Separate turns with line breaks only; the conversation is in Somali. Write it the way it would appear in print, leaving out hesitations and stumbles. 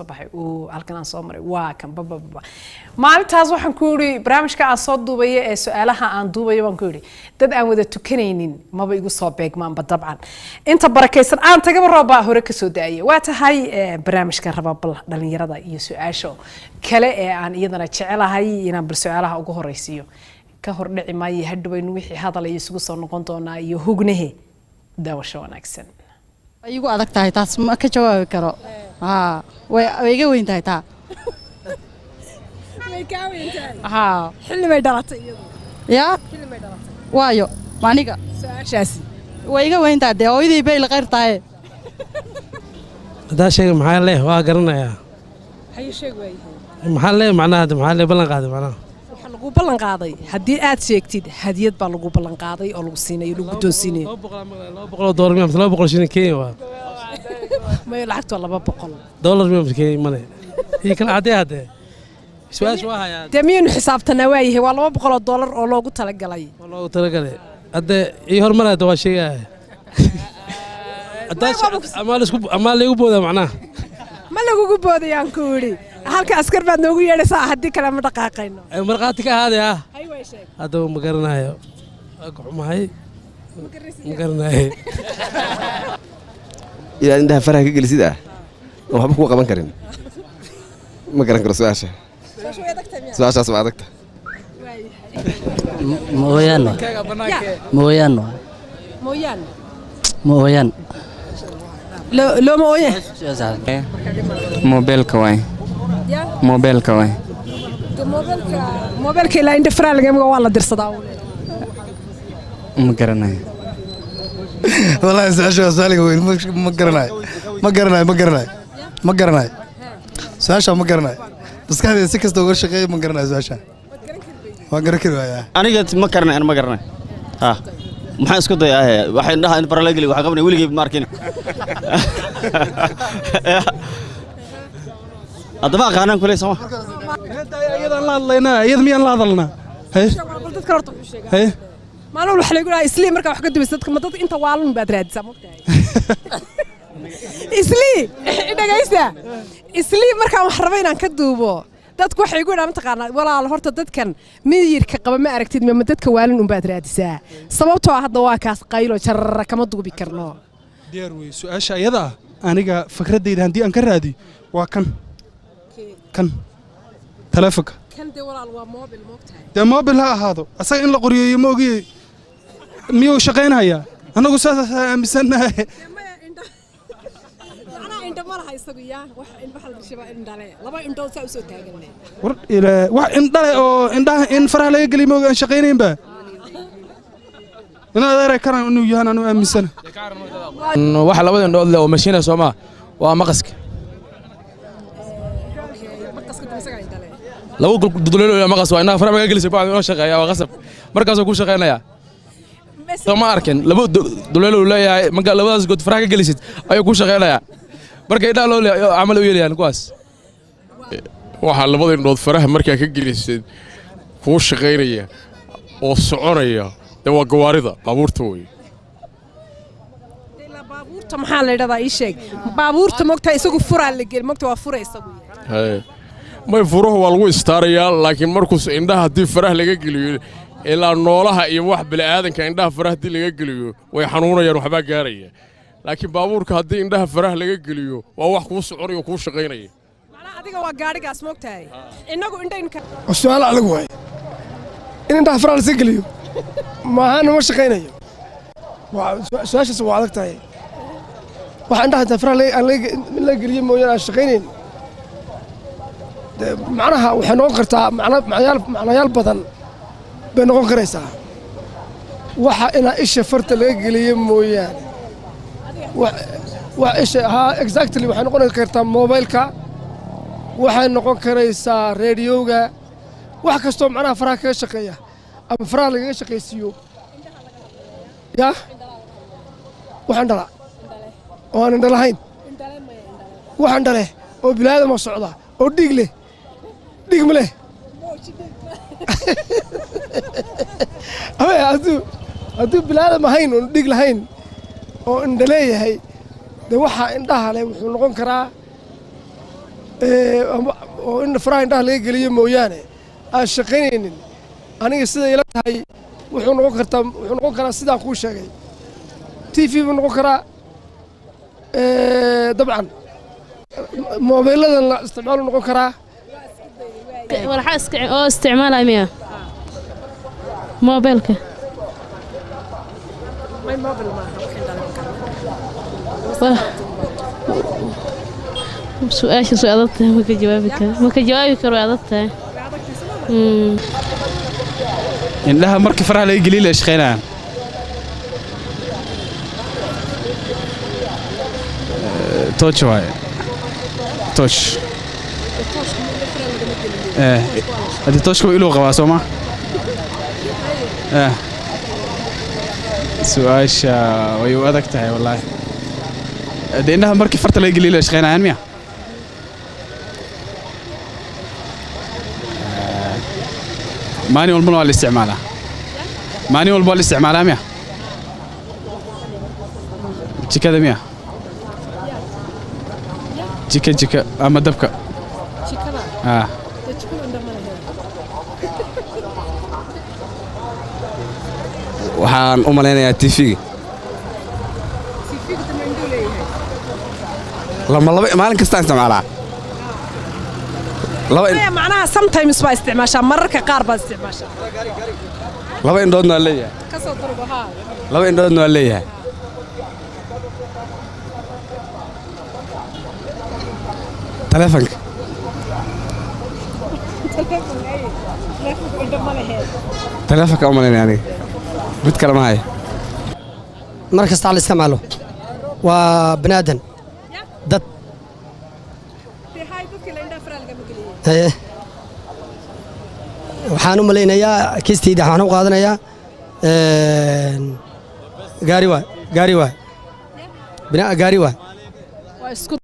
Baxay uu halkan aan soo maray, waa kan babababa. Maalintaas waxaan ku yidhi, barnaamijka aan soo duubaya ee su-aalaha aan duubayo, baan ku yidhi dad aan wada tukanaynin maba igu soo beegmaanba. Dabcan inta barakaysan aan tagaba roobbaa hore kasoo da-aya. Waa tahay, barnaamijkan raba bal dhalinyarada iyo su-aasha kale ee aan iyadana jecelahay inaan bal su-aalaha ugu horeysiiyo. Ka hor dhici maayo, hadhowaynu wixii hadalaya isugu soo noqon doonaa iyo hugnahe. Daawasho wanaagsan.
Way igu adag tahay taas, ma ka jawaabi karo. Haa, way iga weyn tahay taa.
Way kaa weyn tahay?
Haa.
Xilli bay dhalatay iyadu?
Yaa?
Xilli bay dhalatay?
Waayo, ma aniga?
Su-aashaasi.
Way iga weyn tahay dee, hooyadii bay la khayr tahay.
Haddaa sheega, maxaa leh? Waa garanayaa.
Haye, sheeg. Waayahay.
Maxaa leh macnaha? Hadda maxaa leh ballan qaaday macnaha?
Waxaa lagu ballan qaaday haddii aad sheegtid, hadiyad baa lagu ballan qaaday oo lagu siinayo, lagu guddoonsiinayo.
$200 miya mise 200 shilin Kenya waa?
Mayo, lacagtu waa 200.
Dollar miya mise Kenya? Male iyo kala caddee haddee su-aasha waa hayaa.
Dee miyaynu xisaabtanaa? Waayahay, waa $200 oo loogu talagalay.
Oo loogu talagalay. Hadde ii hormar, hadda waa sheegaya. Haddaa amaa laisku amaa laygu boodaa macnaha?
Ma lagugu boodayaan ku idhi. Halka askar baad noogu yeedhaysaa, haddii kale ma dhaqaaqayno.
Ay, markhaati ka ahaadee ah.
Hay, way sheeg.
Haddaba ma garanayo, waa ka xumahay, ma garanayo.
Inaad indhaha faraha ka gelisid ah oo waxba kuwa qaban karin, ma garan karo su-aasha. Su-aashaas waa adagta.
Mooyaan. Mooyaan.
Mooyaan?
Mooyaan.
Looma ooye.
Mobeelka waay.
Ya?
Mobeelka waay.
Mobeelka, mobeelka ilaa indha faraa lagama, waa la dirsadaa.
Ma garanayo.
Wallaahi su-aasha waa su-aaliga weyn. Ma garanayo, ma garanayo, ma garanayo, ma garanayo su-aasha, ma garanayo. Maskaxdayda si kasta uga shaqeeyo, ma garanayo su-aasha, waan garan kari waayaa.
Aniga ma garanay, ana ma garanay. Ha, maxaan isku dayaa? He, waxay indhaha in fara la geli waxaa qabanay weligay ma arkin. Haddaba aqaanaan kuley sooma.
Iyadaan la hadlaynaa, iyada miyaan la hadalnaa? Haye.
Bal dadka horta wuxuu sheegaa.
Haye.
Maalin walba waxa lagu dhahaa Islii markaa wax ka dubaysa dadka, ma dad inta waalan baad raadisaa? Mogtahay Islii, dhegaysta, Islii markaan wax rabo inaan ka duubo, dadku waxay igu idhaa, mataqaanaa, walaal, horta dadkan miyirka qaba ma aragtid, ma dadka waalin unbaad raadisaa? Sababtoo ah hadda waa kaas qaylo jarara, kama duubi karno.
Diyaar wey. Su-aasha iyada ah, aniga fikraddayda haddii aan ka raadiyo, waa kan taleefonka.
Kan dee walaal waa mobil, moogtahay.
Dee mobil ha ahaado, asaga in la qoriyeeyo ma ogiye, miyuu shaqaynhayaa? Annagu saasaasaa aaminsannahay.
Macnaha indho ma laha isagu, yaa wax waxa la dishabaa indhale, laba indhood saa usoo taagan.
War ilaa wax indhale oo indhaha in faraha laga geliyo ma ogi aan shaqaynaynba, in adeeray karan inuu yahan anu aaminsana.
Waxa labada indhood leh oo mashiina soomaa waa maqaska.
Maqaska dib isagaa indhale.
Laba duduleel maqas waa indhaha faraha maga gelisay bacdu inoo shaqeeya, waa qasab, markaasuu ku shaqeynaya. Soo ma arkin laba duleel uu leeyahay? Marka labadaas god faraha ka gelisid ayuu ku shaqeynayaa. Marka indhaha loo camal u yeelayaan kuwaas.
Waxaa labada indhood faraha markaa ka gelisid kuu shaqaynaya oo soconaya dee waa gawaarida, baabuurta wey.
Ilaa baabuurta maxaa la yidhahdaa? Ii sheeg baabuurta, mogtahay, isagu furaa la geli, mogta, waa fura isagu.
Haye. May, furuhu waa lagu istaarayaa, laakiin markuus indhaha haddii faraha laga geliyo, ilaa noolaha iyo wax bini'aadanka indhaha faraha haddii laga geliyo way xanuunayaan, waxbaa gaaraya, laakiin baabuurka haddii indhaha faraha laga geliyo waa wax kuu soconaya oo kuu shaqaynaya.
Macnaha adiga waa gaadhigaas, mogtahay, innagu indhayn ka
Waa su-aal adag waaye. In indhaha faraha lasa geliyo maahan ma shaqaynayo. Su-aashaas waa adag tahay. Waxa indhaha inta faraha aan in laga geliyo mooyaane aan shaqaynayn. Dee, macnaha waxay noqon kartaa macnayaal badan bay noqon karaysaa. Waxa inaa isha farta laga geliyo mooyaane, wax isha haa, exactly, waxay noqon kartaa mobilka, waxay noqon karaysaa reediyowga, wax kastoo macnaha faraha kaga shaqeeya ama faraha lagaga shaqaysiiyo. Ya, wax indhala oo aan indha lahayn, wax indha leh oo biniaadam oo socda oo dhiig leh, dhiig ma leh. Hadduu biniaadam ahayn oon dhiig lahayn oo indha leeyahay, dee waxaa indhaha leh wuxuu noqon karaa. Oo in faraha indhaha laga geliyo mooyaane aan shaqaynaynin, aniga sida ila tahay wuxuu noqon kartaa, wuxuu noqon karaa sidaan kuu sheegay, TV buu noqon karaa. Dabcan moobeelladan la isticmaalu noqon karaa.
Walxa iska oo isticmaalaya miya moobeelka?
May, mobile maaha, wax indhaha lama
Su-aasha way adag tahay, ma ka jawaabi karo, ma ka jawaabi karo, way adag tahay.
Indhaha markii faraha laga geliyo la shaqeynayaan. Torch waaye, torch. Haddii torchka iluu qabaa soo ma? Su-aasha way u adag tahay wallaahi. Haddii indhaha markii farta laga geliyo la shaqeynayaan miya? Maalin walbana waa la isticmaalaa, maalin walba waa la isticmaalaa miya? Jikada miya? Jika, jika ama dabka? Ah.
Waxaan u malaynayaa TV-ga. Lama laba maalin kastaan isticmaalaa laba.
Maya, macnaha sometimes baa isticmaashaa, mararka qaar baad isticmaashaa.
Laba indhoodna waa leeyahay.
Kasoo durbo haa.
Laba indhoodna waa leeyahay. Taleefanka. Taleefanka u malaynaya aniga, mid kale ma haya.
Mar kasta la isticmaalo waa bani aadan dad. Haye. Waxaan u malaynayaa kistayda waxaan u qaadanayaa gaari waay, gaari waay, gaari waay.
Waa isku